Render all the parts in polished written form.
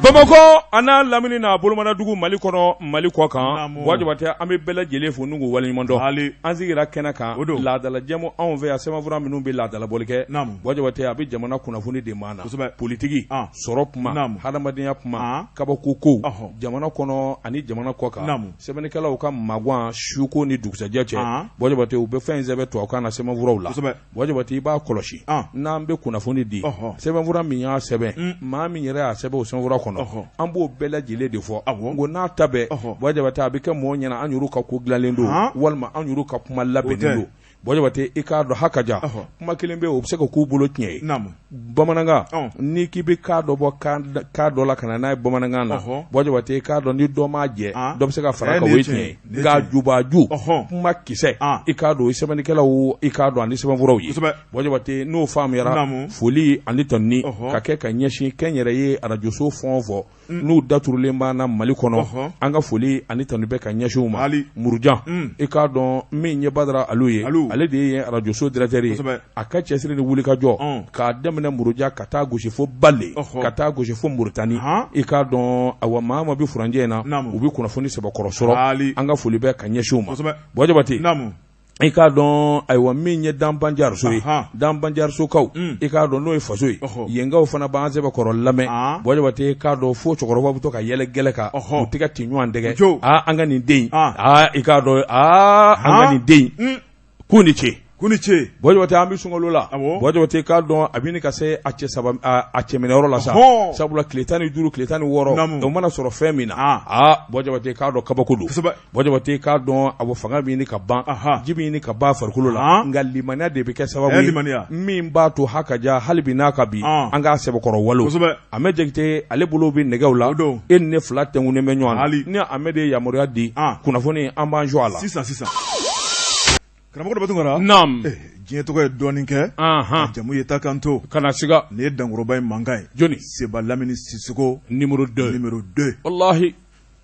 Bamakɔ a n'a lamini n'a bolomadadugu Mali kɔnɔ Mali kɔ kan Buwa Jabatɛ an bɛ bɛɛ lajɛlen fo n'u k'u waleɲuman dɔn an sigira kɛnɛ kan laadala jɛmu anw fɛ yan sɛbɛnfura minnu bɛ laadalabɔli kɛ Buwa Jabatɛ a bɛ jamana kunnafoni de maa na politigi sɔrɔ kuma hadamadenya kuma kabako ko jamana kɔnɔ ani jamana kɔ kan sɛbɛnnikɛlaw ka magan suko ni dugusɛjɛ cɛ Buwa Jabatɛ u bɛ fɛn in sɛbɛn tubabukan na sɛbɛnfuraw la Buwa Jabatɛ i b'a kɔlɔsi n'an bɛ kunnafoni di sɛbɛnfura min y'a sɛbɛn maa min yɛrɛ y'a sɛbɛn o sɛbɛnfura kɔnɔ an b'o bɛɛ lajɛlen de fɔ ko n'a ta bɛɛ Buwa Jabatɛ a bɛ kɛ mɔgɔ ɲɛna an yɛrɛ ka ko dilanlen don walima an yɛrɛ ka kuma labɛnnen don Buwa Jabatɛ i k'a dɔn ha ka ja kuma kelen bɛ o bɛ se ka k'u bolo tiɲɛ ye bamanankan n'i k'i bɛ kan dɔ bɔ kan dɔ la ka na n'a ye bamanankan na Buwa Jabatɛ i k'a dɔn ni dɔ m'a jɛ dɔ bɛ se ka fara a kan o ye tiɲɛ ye nka jubaju kuma kisɛ i k'a dɔn o ye sɛbɛnnikɛlaw i k'a dɔn ani sɛbɛnfuraw ye Buwa Jabatɛ n'o faamuyara foli ani tanuni ka kɛ ka ɲɛsin kɛnyɛrɛye arajoso fɛn o fɛn n'u daturulen b'an na Mali kɔnɔ an ka foli ani tanu bɛ ka ɲɛsin u ma Murujan i k'a dɔn min ye Badara Alu ye ale de ye arajoso directeur ye a ka cɛsiri ni wulikajɔ k'a daminɛ Muruja ka taa gosi fo Bale ka taa gosi fo Moritani i k'a dɔn awa maa ma bɛ furancɛ in na u bɛ kunnafoni sɛbɛkɔrɔ sɔrɔ an ka foli bɛ ka ɲɛsin u ma Buwa Jabatɛ i k'a dɔn ayiwa min ye Danbanjariso ye Danbanjarisokaw i k'a dɔn n'o ye faso ye yenkaw fana b'an sɛbɛkɔrɔ lamɛn Buwa Jabatɛ i k'a dɔn fo cɛkɔrɔba bɛ to ka yɛlɛ gɛlɛ kan u tɛgɛ tɛ ɲɔgɔn dɛgɛ aa an ka nin den aa i k'a dɔn aa an ka nin den k'u ni ce k'u ni ce Buwa Jabatɛ an bɛ sunkalo la Buwa Jabatɛ i k'a dɔn a bɛ ka se a cɛ saba a cɛminɛyɔrɔ la sa sabula tile 15 tile 16 o mana sɔrɔ fɛn min na aa Buwa Jabatɛ i k'a dɔn kabako don Buwa Jabatɛ i k'a dɔn a fanga bɛ ɲini ka ban ji bɛ ɲini ka ban farikolo la nka limaniya de bɛ kɛ sababu ye min b'a to ha ka ja hali bi n'a ka bi an k'a sɛbɛkɔrɔ walo Amɛdi Jakite ale bolo bɛ nɛgɛw la e ni ne fila tɛnkunnen bɛ ɲɔgɔn na ni Amɛdi ye yamaruya di kunnafoni an b'an jɔ a la sisan sisan karamɔgɔ Daba Tunkara naamu diɲɛ tɔgɔ ye dɔɔnin kɛ jamu ye ta kanto kana siga nin ye dankɔrɔba in mankan ye jɔni Seba Lamini Sisoko numéro 2 numéro 2 walahi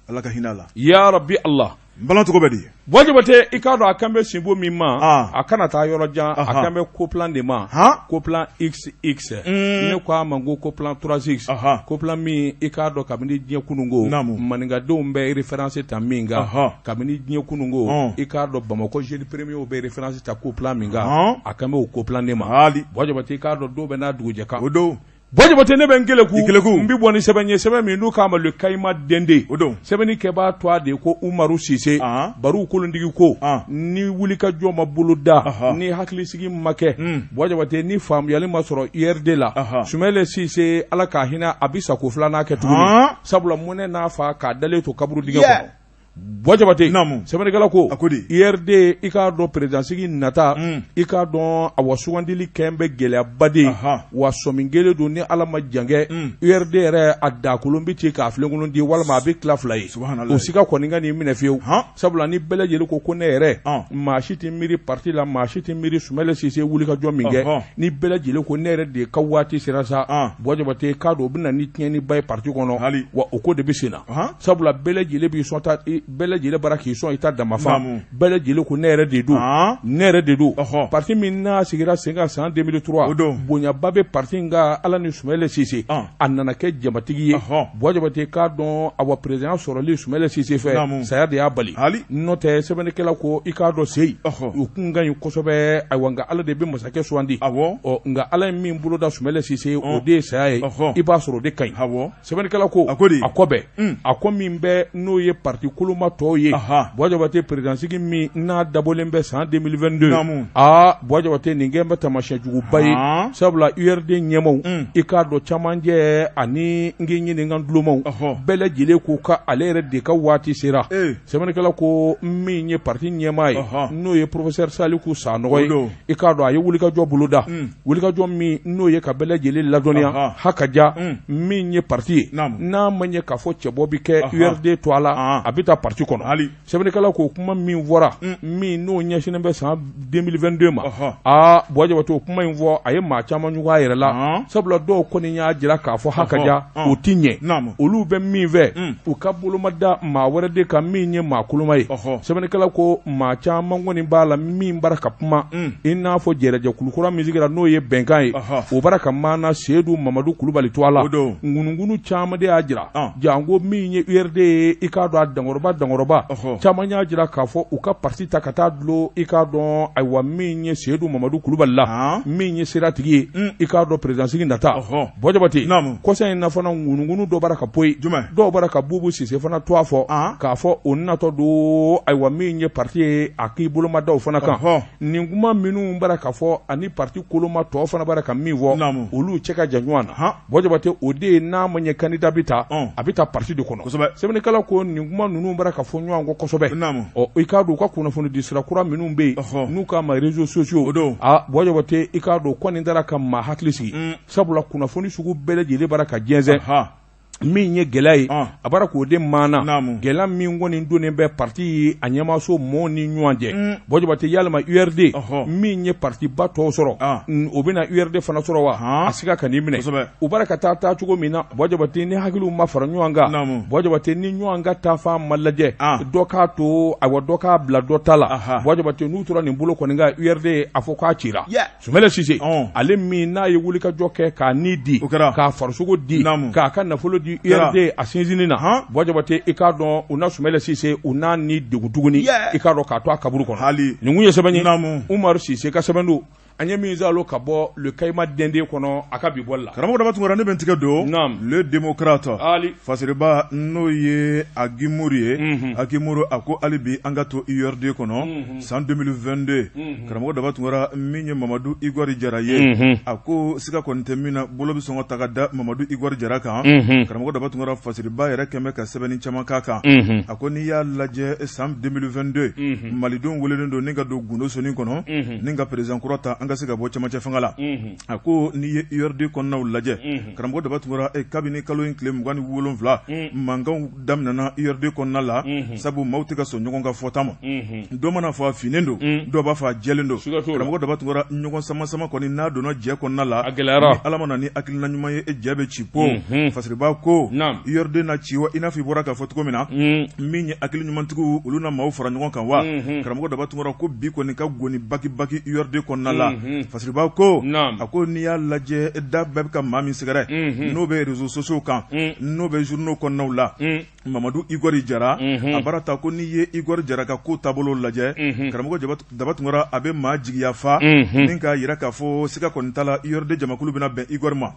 Ala ka hinɛ a la ya rabi Allah n bala tɔgɔ bɛ di Buwa Jabatɛ i k'a dɔn a kan bɛ sinbo min ma a kana taa yɔrɔ jan a kan bɛ Coplan de ma Coplan XX ne ko a ma ko Coplan 3X Coplan min i k'a dɔn kabini diɲɛ kununko maninkadenw bɛ référence ta min kan kabini diɲɛ kununko i k'a dɔn Bamakɔ jeune premiers bɛ référence ta Coplan min kan a kan bɛ o Coplan de ma Buwa Jabatɛ i k'a dɔn don bɛɛ n'a dugujɛ kan o don Buwa Jabatɛ ne bɛ n keleku n bɛ bɔ ni sɛbɛn ye sɛbɛn min n'u k'a ma le Kayima Dende o don sɛbɛnni kɛbaa tɔgɔ de ko Umaru Sise baro kolontigi ko ni wulikajɔ ma boloda ni hakilisigi ma kɛ Buwa Jabatɛ ni faamuyali ma sɔrɔ URD la Sumayila Sise Ala k'a hinɛ a bɛ sako filanan kɛ tuguni sabula mɔnɛ n'a fa k'a dalen to kaburu dingɛ kɔnɔ Buwa Jabatɛ sɛbɛnnikɛla ko a ko di URD i k'a dɔn président-sigi nata i k'a dɔn awa sugandili kɛn bɛ gɛlɛyaba de ye wa sɔmi kelen don ni Ala ma jan kɛ URD yɛrɛ a dakolon bɛ ci k'a filenkolon di walima a bɛ tila fila ye o siga kɔni kan'i minɛ fiyewu sabula ni bɛɛ lajɛlen ko ko ne yɛrɛ maa si tɛ miiri parti la maa si tɛ miiri Sumayila Sise wulikajɔ min kɛ ni bɛɛ lajɛlen ko ne yɛrɛ de ka waati sera sa Buwa Jabatɛ i k'a dɔn o bɛ na ni tiɲɛniba ye parti kɔnɔ wa o ko de bɛ sen na sabula bɛɛ lajɛlen b'i sɔn ta bɛɛ lajɛlen bara k'i sɔn i ta damafa bɛɛ lajɛlen ko ne yɛrɛ de don ne yɛrɛ de don parti min n'a sigira sen kan san 2003 bonyaba bɛ parti in kan Ala ni Sumayila Sise a nana kɛ jamatigi ye Buwa Jabatɛ k'a dɔn awa président sɔrɔli Sumayila Sise fɛ saya de y'a bali n'o tɛ sɛbɛnnikɛla ko i k'a dɔn seyi u kun ka ɲi kosɛbɛ ayiwa nka Ala de bɛ masakɛ sugandi nka Ala ye min bolo da Sumayila Sise o de ye saya ye i b'a sɔrɔ o de ka ɲi Sɛbɛnnikɛla ko a ko di a kɔ bɛɛ a ko min bɛ n'o ye parti koloma tɔw ye Buwa Jabatɛ président-sigi min n'a dabɔlen bɛ san 2022 aa Buwa Jabatɛ nin kɛn bɛ taamasiyɛn juguba ye sabula URD ɲɛmaaw i k'a dɔn camancɛ ani n k'i ɲininka dulomaw bɛɛ lajɛlen ko ka ale yɛrɛ de ka waati sera sɛbɛnnikɛla ko min ye parti ɲɛmaa ye n'o ye professeur Saliku Sanɔgɔ ye i k'a dɔn a ye wulikajɔ boloda wulikajɔ min n'o ye ka bɛɛ lajɛlen ladɔnniya ha ka ja min ye parti ye n'a ma ɲɛ k'a fɔ cɛbɔ bɛ kɛ URD to a la a bɛ taa parti kɔnɔ. Hali sɛbɛnnikɛla ko kuma min fɔra, min n'o ɲɛsinnen bɛ san 2022 ma, aa Buwa Jabate, o kuma in fɔ, a ye maa caman ɲugun a yɛrɛ la, sabula dɔw kɔni y'a jira k'a fɔ ha ka ja o ti ɲɛ. Olu bɛ min fɛ, u ka boloma da maa wɛrɛ de kan min ye maa koloma ye. Sɛbɛnnikɛla ko maa caman kɔni b'a la min bara ka kuma, i n'a fɔ jɛrɛjɛkulu kura min sigira n'o ye bɛnkan ye, o bara ka maana Seyidu Mamadu Kulubali tɔgɔ la. Ŋunuŋunu caman de y'a jira janko min ye URD ye, i k'a dɔn a dankɔrɔba dankɔrɔba caman y'a jira k'a fɔ u ka parti ta ka taa dulon, i k'a dɔn ayiwa min ye Seyidu Mamadu Kulubali la, min ye siratigi ye, i k'a dɔn président nata. Buwa Jabate, kɔsa in na fana ŋunuŋunu dɔ bara ka poyi, dɔw bara ka Bubu Sise fana tɔgɔ fɔ k'a fɔ o natɔ don, ayiwa min ye parti ye, a k'i boloma da o fana kan. Nin kuma minnu bara ka fɔ ani parti koloma tɔw fana bara ka min fɔ, olu cɛ ka jan ɲɔgɔn na. Buwa Jabate, o de ye n'a ma ɲɛ candidat bɛ ta, a bɛ ta parti de kɔnɔ. Sɛbɛnnikɛla ko nin kuma ninnu bara ka fɔ ɲɔgɔn kɔ kosɛbɛ. Ɔ, i k'a dɔn u ka kunnafoni di sira kura minnu bɛ yen n'u k'a ma réseaux sociaux, aa Buwa Jabate, i k'a dɔn kɔni taara ka maa hakili sigi, sabula kunnafoni sugu bɛɛ lajɛlen bara ka jɛnsɛn. Min ye gɛlɛya ye, a bara k'o de maana gɛlɛya min kɔni donnen bɛ parti ye a ɲɛmaaso mɔɔw ni ɲɔgɔn cɛ. Buwa Jabate, yalima URD min ye parti ba tɔw sɔrɔ, o bɛna URD fana sɔrɔ wa? A siga ka n'i minɛ. U bara ka taa taa cogo min na, Buwa Jabate, ni hakiliw ma fara ɲɔgɔn kan, Buwa Jabate, ni ɲɔgɔn ka taafan ma lajɛ, dɔ k'a to, ayiwa, dɔ k'a bila dɔ ta la. Buwa Jabate, n'u tora nin bolo kɔni kan, URD a fɔ k'a cira. Sumala Sise, ale min n'a ye wulikajɔ kɛ k'a ni di, k'a farisogo di, k'a ka nafolo di URD a sinsinni na, Buwa Jabate, i k'a dɔn u na Sumala Sise u n'a ni degun tuguni, i k'a dɔn k'a to a kaburu kɔnɔ. Hali nin kun ye sɛbɛn ye, Umaru Sise ka sɛbɛn don, an ye min zalo ka bɔ Le Kayima Dɛnden kɔnɔ a ka bi bɔli la. Karamɔgɔ Daba Tunkara, ne bɛ n tigɛ don Le Démocrate. Fasiriba n'o ye Agi Muru ye, Agi Muru a ko hali bi an ka to URD kɔnɔ san 2022. Karamɔgɔ Daba Tunkara, min ye Mamadu Igɔri Jara ye, a ko siga kɔni tɛ min na, bolo bɛ sɔn ka ta ka da Mamadu Igɔri Jara kan. Karamɔgɔ Daba Tunkara, fasiriba yɛrɛ kɛlen bɛ ka sɛbɛnni caman k'a kan. A ko n'i y'a lajɛ san 2022, malidenw welelen don ni ka don gundo sonin kɔnɔ ni ka président kura ta, an ka se ka bɔ cɛmancɛ fanga la. A ko n'i ye URD kɔnɔnaw lajɛ, karamɔgɔ Daba Tunkara, kabini kalo in tile 27, mankanw daminɛna URD kɔnɔna la, sabu maaw tɛ ka sɔn ɲɔgɔn ka fɔta ma. Dɔ mana fɔ a finnen don, dɔ b'a fɔ a jɛlen don. Karamɔgɔ Daba Tunkara, ɲɔgɔn sama sama kɔni n'a donna jɛ kɔnɔna la, a gɛlɛyara. Ni Ala ma na ni hakilina ɲuman ye, e jɛ bɛ ci po. Fasiriba ko URD na ci wa, i n'a fɔ i bɔra k'a fɔ cogo min na, min ye hakili ɲumantigiw, olu na maaw fara ɲɔgɔn kan wa. Karamɔgɔ Daba Tunkara ko bi kɔni ka goni baki baki URD kɔnɔna la. Fasiriba ko a ko n'i y'a lajɛ, da bɛɛ bɛ ka maa min sɛgɛrɛ, n'o bɛ réseaux sociaux kan, n'o bɛ journaux kɔnɔnaw la, Mamadu Igɔri Jara. A bara ta ko n'i ye Igɔri Jara ka ko taabolo lajɛ, karamɔgɔ Daba Tunkara, a bɛ maa jigiya fa ni k'a jira k'a fɔ siga kɔni t'a la, URD jamakulu bɛna bɛn Igɔri ma.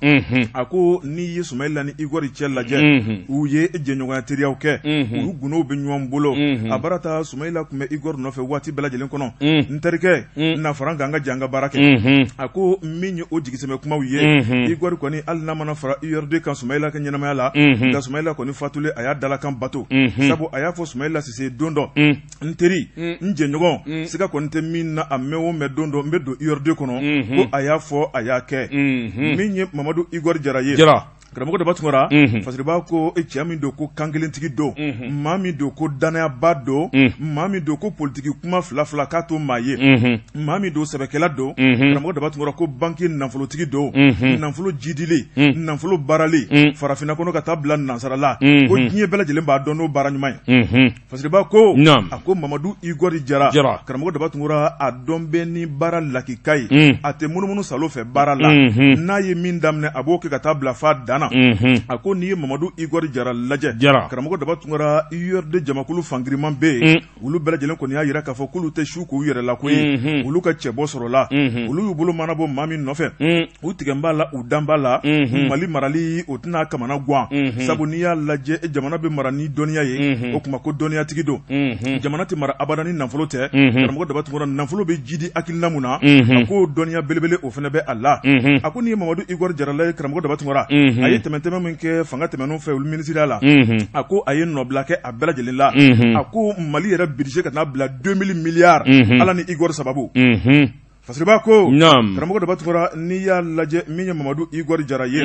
A ko n'i ye Sumayila ni Igɔri cɛ lajɛ, u ye jɛɲɔgɔnya teriyaw kɛ, olu gundow bɛ ɲɔgɔn bolo. A bara ta Sumayila tun bɛ Igɔri nɔfɛ waati bɛɛ lajɛlen kɔnɔ: n terikɛ, na fara n kan, an ka jɛ an ka baara kɛ. A ko min ye o jigisɛmɛ kumaw ye, Igɔri kɔni, hali n'a mana fara URD kan Sumayila ka ɲɛnamaya la, nka Sumayila kɔni fatulen, a y'a dalakan bato, sabu a y'a fɔ Sumayila Sise don dɔ: n teri, n jɛɲɔgɔn, siga kɔni tɛ min na, a mɛn o mɛn, don dɔ n bɛ don URD kɔnɔ. Ko a y'a fɔ, a y'a kɛ. Min ye Mamadu Igɔri Jara ye, karamɔgɔ Daba Tunkara, Fasiriba ko cɛ min don, ko kankelentigi don, maa min don, ko dannayaba don, maa min don, ko politiki kuma fila fila k'a to maa ye, maa min don, sɛbɛkɛla don. Karamɔgɔ Daba Tunkara ko banki nafolotigi don, nafolo jidili, nafolo baarali farafinna kɔnɔ ka taa bila nansarala, ko diɲɛ bɛɛ lajɛlen b'a dɔn n'o baara ɲuman ye. Fasiriba ko a ko Mamadu Igɔri Jara, karamɔgɔ Daba Tunkara, a dɔn bɛ ni baara lakika ye, a tɛ munumunu salo fɛ baara la, n'a ye min daminɛ a b'o kɛ ka taa bila f'a dan na. A ko n'i ye Mamadu Igɔri Jara lajɛ, karamɔgɔ Daba Tunkara, URD jamakulu fangiriman bɛ yen, olu bɛɛ lajɛlen kɔni y'a jira k'a fɔ k'olu tɛ su k'u yɛrɛ la ko ye, olu ka cɛbɔ sɔrɔla, olu y'u bolo mana bɔ maa min nɔfɛ, u tigɛ b'a la, u dan b'a la. Mali marali, o tɛna kamana gan, sabu n'i y'a lajɛ, jamana bɛ mara ni dɔnniya ye, o tuma ko dɔnniyatigi don. Jamana tɛ mara abada ni nafolo tɛ. Karamɔgɔ Daba Tunkara, nafolo bɛ jidi hakilina mun na, a ko dɔnniya belebele o fana bɛ a la. A ko n'i ye Mamadu Igɔri Jara lajɛ, karamɔgɔ Daba Tunkara, a ye tɛmɛtɛmɛ min kɛ fanga tɛmɛnen fɛ olu minisiriya la, a ko a ye nɔbila kɛ a bɛɛ lajɛlen la. A ko Mali yɛrɛ budget ka taa bila 2000 milliards, Ala ni Igɔri sababu. Fasiriba ko karamɔgɔ Daba Tunkara n'i y'a lajɛ min ye Mamadu Igor Jara ye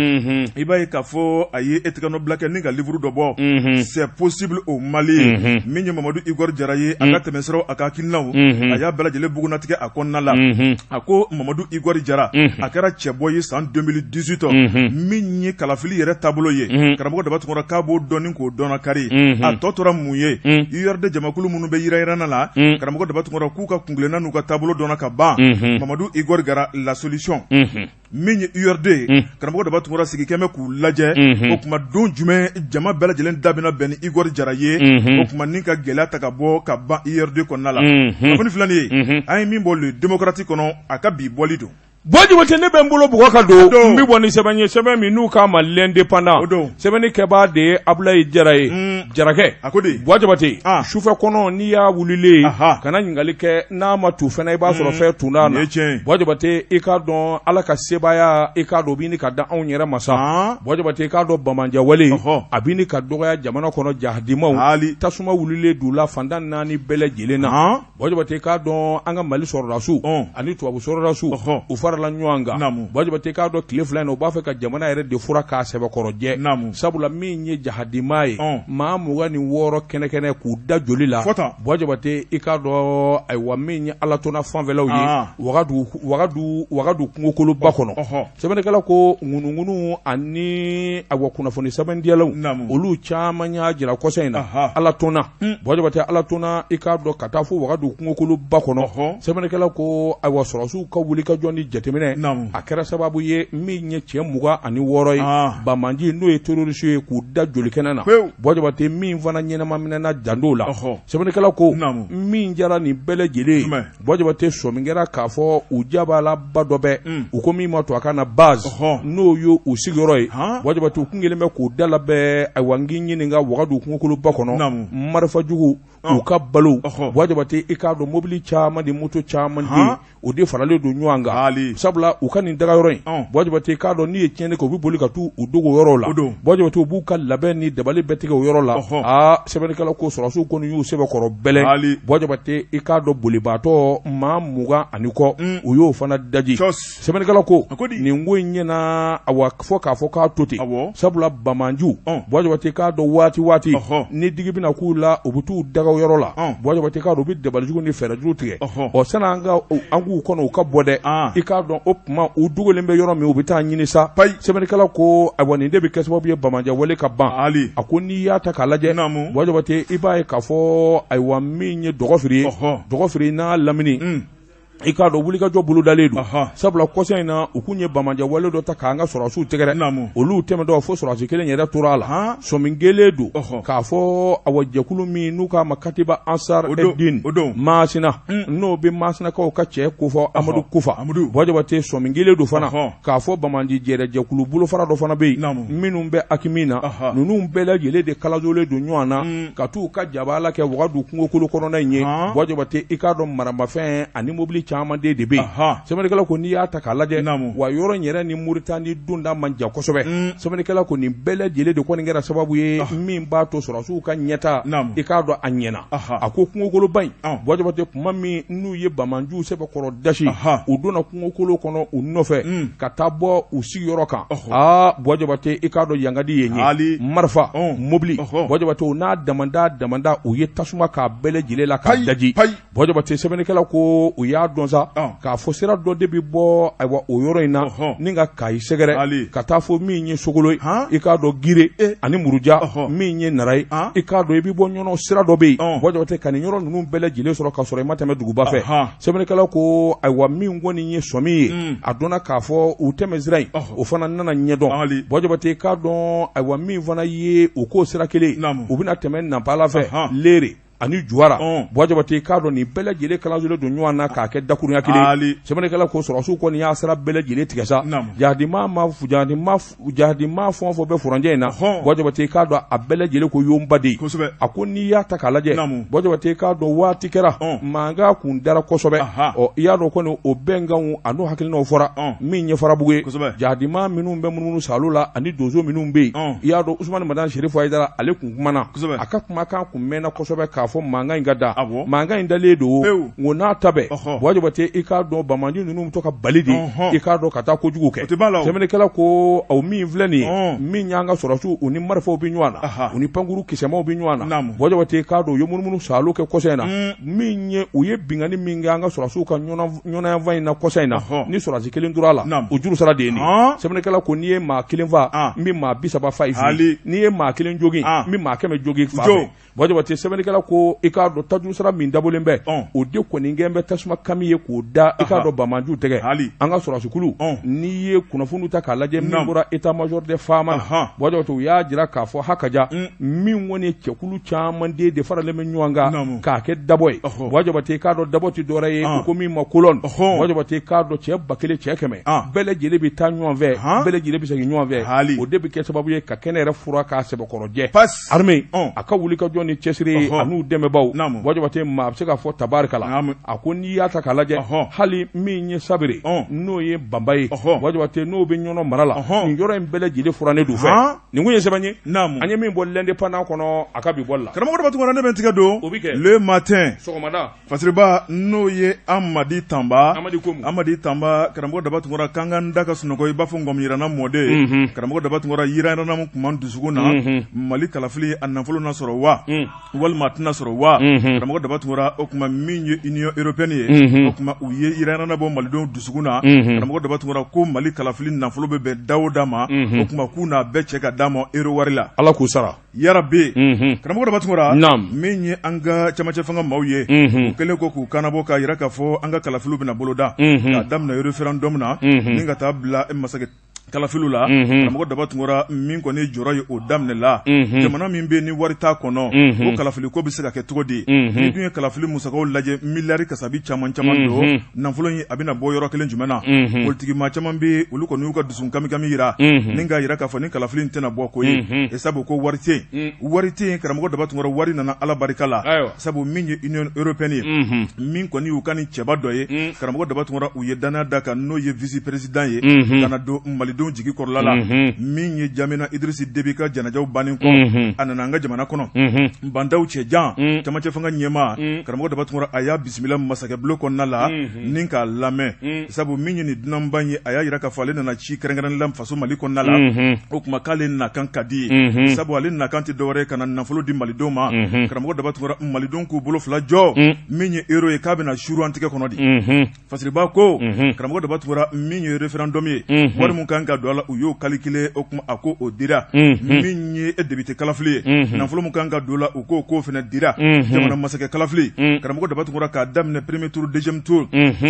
i b'a ye k'a fɔ a ye tɛgɛnɔbila kɛ ni ka livre dɔ bɔ c'est possible au Mali min ye Mamadu Igor Jara ye a ka tɛmɛsiraw a ka hakilinaw a y'a bɛɛ lajɛlen bugunnatigɛ a kɔnɔna la a ko Mamadu Igor Jara a kɛra cɛbɔ ye san 2018 min ye kalafili yɛrɛ taabolo ye karamɔgɔ Daba Tunkara k'a b'o dɔn ni k'o dɔn kari a tɔ tora mun ye URD jamakulu minnu bɛ yiranyiranna la karamɔgɔ Daba Tunkara k'u ka kuntilenna n'u ka taabolo dɔnna ka ban Mamadu Igor Jara la solution min ye URD ye karamɔgɔ Daba Tunkara sigi kɛmɛ k'u lajɛ o tuma don jumɛn jama bɛɛ lajɛlen da bɛna bɛn ni Igor Jara ye o tuma ni ka gɛlɛya ta ka bɔ ka ban URD kɔnɔna la kunnafoni filɛ nin ye an ye min bɔ Le Démocrate kɔnɔ a ka bi bɔli don Buwa Jabate ne bɛ n bolo bugɔ ka don n bɛ bɔ ni sɛbɛn ye sɛbɛn min n'u k'a ma L'Indépendant sɛbɛnni kɛbaa de ye Abulayi Jara ye Jarakɛ a ko di Buwa Jabate sufɛ kɔnɔ n'i y'a wulilen kana ɲininkali kɛ n'a ma tu fana i b'a sɔrɔ fɛn tunda na Buwa Jabate i k'a dɔn Ala ka sebaaya i k'a dɔn o bɛ ɲini ka da anw yɛrɛ ma sa Buwa Jabate i k'a dɔn banbaanciwale a bɛ ɲini ka dɔgɔya jamana kɔnɔ jahadimaw tasuma wulilen d'u la fan tan naani bɛɛ lajɛlen na Buwa Jabate i k'a dɔn an ka Mali sɔrɔdasiw ani tubabu sɔrɔdasiw u farala ɲɔgɔn kan Buwa Jabate i k'a dɔn tile fila in na u b'a fɛ ka jamana yɛrɛ de furan k'a sɛbɛkɔrɔ jɛ sabula min ye jahadimaa ye maa 26 kɛnɛkɛnɛ k'u da joli la Buwa Jabate i k'a dɔn ayiwa min ye Alatona fanfɛlaw ye Wagadu kungokoloba kɔnɔ Sɛbɛnnikɛla ko ŋunuŋunu ani awa kunnafoni sɛbɛndiyalaw olu caman y'a jira kɔsa in na Alatona Buwa Jabate Alatona i k'a dɔn ka taa fo Wagadu kungokoloba kɔnɔ sɛbɛnnikɛla ko ayiwa sɔrɔdasiw ka wulikajɔ ni jateminɛ a kɛra sababu ye min ye cɛ 26 ye banbaanci n'o ye terroriste ye k'u da jolikɛnɛ na Buwa Jabate min fana ɲɛnama minɛna jandow la sɛbɛnnikɛla ko min jara nin bɛɛ lajɛlen ye Buwa Jabate sɔmi kɛra k'a fɔ u jabalaba dɔ bɛ u ko min ma tubabukan na base n'o ye u sigiyɔrɔ ye Buwa Jabate u kun kɛlen bɛ k'u da labɛn ayiwa n k'i ɲininka Wagadu kungokoloba kɔnɔ marifajugu u ka balo Buwa Jabate i k'a dɔn mobili caman ni moto caman de o de faralen don ɲɔgɔn kan sabula u ka nin dagayɔrɔ in Buwa Jabate i k'a dɔn n'i ye tiɲɛni kɛ u bɛ boli ka taa u dogo yɔrɔ la Buwa Jabate u b'u ka labɛn ni dabali bɛɛ tigɛ o yɔrɔ la aa sɛbɛnnikɛla ko sɔrɔdasiw kɔni y'u sɛbɛkɔrɔ bɛlɛn Buwa Jabate i k'a dɔn bolibaatɔ maa 20 ani kɔ u y'o fana daji sɛbɛnnikɛla ko nin ko in ɲɛna awa fɔ k'a fɔ k'a to ten sabula banbaanciw Buwa Jabate i k'a dɔn waati waati ni digi bɛna k'u la u bɛ t'u daga yɔrɔ la Buwa Jabate i k'a dɔn u bɛ dabalijugu ni fɛɛrɛjugu tigɛ ɔ sani an ka an k'u kɔnɔ u ka bɔ dɛ i k'a dɔn o tuma u dogolen bɛ yɔrɔ min u bɛ taa ɲini sa sɛbɛnnikɛla ko ayiwa nin de bɛ kɛ sababu ye banbaanciwale ka ban a ko n'i y'a ta k'a lajɛ Buwa Jabate i b'a ye k'a fɔ ayiwa min ye Dɔgɔfiri ye Dɔgɔfiri n'a lamini i k'a dɔn wulikajɔ bolodalen don sabula kɔsa in na u kun ye banbaanciwale dɔ ta k'an ka sɔrɔdasiw tɛgɛrɛ olu tɛmɛtɔ fo sɔrɔdasi kelen yɛrɛ tora a la sɔmi kɛlen don k'a fɔ awa jɛkulu min n'u k'a ma Katiba Ansar Eddine Masina n'o bɛ Masinakaw ka cɛ kofɔ Amadu Kufa Buwa Jabate sɔmi kɛlen don fana k'a fɔ banbaanci jɛrɛ jɛkulu bolofara dɔ fana bɛ yen minnu bɛ AQMI na ninnu bɛɛ lajɛlen de kalajolen don ɲɔgɔn na ka t'u ka jabaala kɛ Wagadu kungokolo kɔnɔna in ye Buwa Jabate i k'a dɔn maramafɛn ani mobili caman de bɛ yen sɛbɛnnikɛla ko n'i y'a ta k'a lajɛ wa yɔrɔ in yɛrɛ ni Moritani donda man jan kosɛbɛ sɛbɛnnikɛla ko nin bɛɛ lajɛlen de kɔni kɛra sababu ye min b'a to sɔrɔdasiw ka ɲɛtaa i k'a dɔn a ɲɛna a ko kungokoloba in Buwa Jabate tuma min n'u ye banbaanciw sɛbɛkɔrɔ dasi u donna kungokolo kɔnɔ u nɔfɛ ka taa bɔ u sigiyɔrɔ kan aa Buwa Jabate i k'a dɔn yangadi ye ye marifa mobili Buwa Jabate u n'a damanda damanda u ye tasuma k'a bɛɛ lajɛlen la k'a daji Buwa Jabate sɛbɛnnikɛla ko u y'a dɔn sa k'a fɔ sira dɔ de bɛ bɔ ayiwa o yɔrɔ in na ni ka Kayi sɛgɛrɛ ka taa fɔ min ye Sokolo ye i k'a dɔn Gire ani Muruja min ye Nara ye i k'a dɔn i bɛ bɔ Ɲɔnɔ sira dɔ bɛ yen Buwa Jabate ka nin yɔrɔ ninnu bɛɛ lajɛlen sɔrɔ ka sɔrɔ i ma tɛmɛ duguba fɛ sɛbɛnnikɛla ko ayiwa min kɔni ye sɔmi ye a dɔnna k'a fɔ u tɛmɛ sira in o fana nana ɲɛdɔn Buwa Jabate i k'a dɔn ayiwa min fana ye u k'o sira kelen u bɛna tɛmɛ Nanpala fɛ Lere ani Juwara Buwa Jabate i k'a dɔn nin bɛɛ lajɛlen kalansolen don ɲɔgɔn na k'a kɛ dakurunya kelen sɛbɛnnikɛla ko sɔrɔdasiw kɔni y'a sira bɛɛ lajɛlen tigɛ sa jahadimaa fɛn o fɛn bɛ furancɛ in na Buwa Jabate i k'a dɔn a bɛɛ lajɛlen ko yonba de a ko n'i y'a ta k'a lajɛ Buwa Jabate i k'a dɔn waati kɛra mankan kun dara kosɛbɛ ɔ i y'a dɔn kɔni o bɛnkanw an'o hakilinaw fɔra min ye Farabugu ye jahadimaa minnu bɛ munumunu saalo la ani donso minnu bɛ yen i y'a dɔn Usumani Madani Serifu Hayidara ale kun kumana a ka kumakan kun mɛnna kosɛbɛ k'a k'a fɔ mankan in ka da mankan in dalen don o n'a ta bɛɛ Buwa Jabate i k'a dɔn banbaanci ninnu bɛ to ka bali de i k'a dɔn ka taa kojugu kɛ sɛbɛnnikɛla ko aw min filɛ nin ye min y'an ka sɔrɔdasiw u ni marifaw bɛ ɲɔgɔn na u ni pankuru kisɛmaw bɛ ɲɔgɔn na Buwa Jabate i k'a dɔn u ye munumunu saalo kɛ kɔsa in na min ye u ye binkanni min kɛ an ka sɔrɔdasiw ka ɲɔnɔ in na kɔsa in na ni sɔrɔdasi kelen tora a la o juru sara de ye nin sɛbɛnnikɛla ko n'i ye maa kelen faa n bɛ maa 30 fa i fɛ n'i ye maa kelen jogin n bɛ maa 100 jogin fa fɛ Buwa Jabate sɛbɛnnikɛla ko i k'a dɔn tajuru sara min dabɔlen bɛ o de kɔni kɛlen bɛ tasuma kami ye k'o da i k'a dɔn banbaanciw tɛgɛ an ka sɔrɔdasikulu n'i ye kunnafoni ta k'a lajɛ min bɔra état major des FAMa na Buwa Jabate u y'a jira k'a fɔ hakaja min kɔni cɛkulu caman de faralen bɛ ɲɔgɔn kan k'a kɛ dabɔ ye Buwa Jabate i k'a dɔn dabɔ tɛ dɔwɛrɛ ye u ko min ma colonne Buwa Jabate i k'a dɔn cɛ 1000 cɛ 100 bɛɛ lajɛlen bɛ taa ɲɔgɔn fɛ bɛɛ lajɛlen bɛ segin ɲɔgɔn fɛ o de bɛ kɛ sababu ye ka kɛnɛ yɛrɛ furan k'a sɛbɛkɔrɔ jɛ armée a ka wuli ka jɔ ni cɛsiri an'u dɛmɛbaaw Buwa Jabate maa bɛ se k'a fɔ tabarikala a ko n'i y'a ta k'a lajɛ hali min ye sabere n'o ye banba ye Buwa Jabate n'o bɛ ɲɔnɔ mara la nin yɔrɔ in bɛɛ lajɛlen furannen don fɛ nin kun ye sɛbɛn ye an ye min bɔ l'Indépendant kɔnɔ a ka bi bɔli la karamɔgɔ Daba Tunkara ne bɛ n tigɛ don o bɛ kɛ Le Matin sɔgɔmada Fasiriba n'o ye Amadi Tanba Amadi Tanba karamɔgɔ Daba Tunkara k'an k'an da ka sunɔgɔ i b'a fɔ ngɔmiyiranna mɔden karamɔgɔ Daba Tunkara yiranyiranna min tun b'an dusukun na Mali kalafili a nafolo na sɔrɔ wa walima a tɛna sɔrɔ wa karamɔgɔ Daba Tunkara o tuma min ye Union européenne ye o tuma u ye yiranyiranna bɔ malidenw dusukun na karamɔgɔ Daba Tunkara ko Mali kalafili nafolo bɛ bɛn da o da ma o tuma k'u n'a bɛɛ cɛ ka d'a ma euro wari la Ala k'u sara Yarabi karamɔgɔ Daba Tunkara min ye an ka camancɛ fanga maaw ye u kɛlen ko k'u kannabɔ k'a jira k'a fɔ an ka kalafiliw bɛna boloda k'a daminɛ référendum na ni ka taa bila masakɛ kalafiliw la karamɔgɔ Daba Tunkara min kɔni jɔrɔ ye o daminɛ la jamana min bɛ ni wari t'a kɔnɔ o kalafili ko bɛ se ka kɛ cogo di ni dun ye kalafili musakaw lajɛ miliyari kasabi caman caman don nafolo in a bɛna bɔ yɔrɔ kelen jumɛn na politiki maa caman bɛ olu kɔni y'u ka dusu kamikami jira ni k'a jira k'a fɔ ni kalafili in tɛna bɔ ko ye e sabu ko wari tɛ yen wari tɛ yen karamɔgɔ Daba Tunkara wari nana Ala barika la sabu min ye Union européenne ye min kɔni y'u ka ni cɛba dɔ ye karamɔgɔ Daba Tunkara u ye danaya d'a kan n'o ye vice président ye ka na don malidenw jigi kɔrɔla la min ye Jamena Idrisi Debi ka janajaw bannen kɔ a nana an ka jamana kɔnɔ Ba Ndaw cɛjan camancɛ fanga ɲɛmaa karamɔgɔ Daba Tunkara a y'a bisimila masakɛ bulon kɔnɔna la ni k'a lamɛn sabu min ye nin dunanba ye a y'a jira k'a fɔ ale nana ci kɛrɛnkɛrɛn la faso Mali kɔnɔna la o tuma k'ale nakan ka di ye sabu ale nakan tɛ dɔwɛrɛ ye ka na nafolo di malidenw ma karamɔgɔ Daba Tunkara malidenw k'u bolo fila jɔ min ye euro ye k'a bɛna suuru an tɛgɛ kɔnɔ di Fasiriba ko karamɔgɔ Daba Tunkara min ye référendum ye wari min kan ka don a la u y'o calculer o tuma a ko o dira min ye député kalafili ye nafolo min kan ka don la u ko k'o fana dira jamana masakɛ kalafili karamɔgɔ Daba Tunkara k'a daminɛ premier tour deuxième tour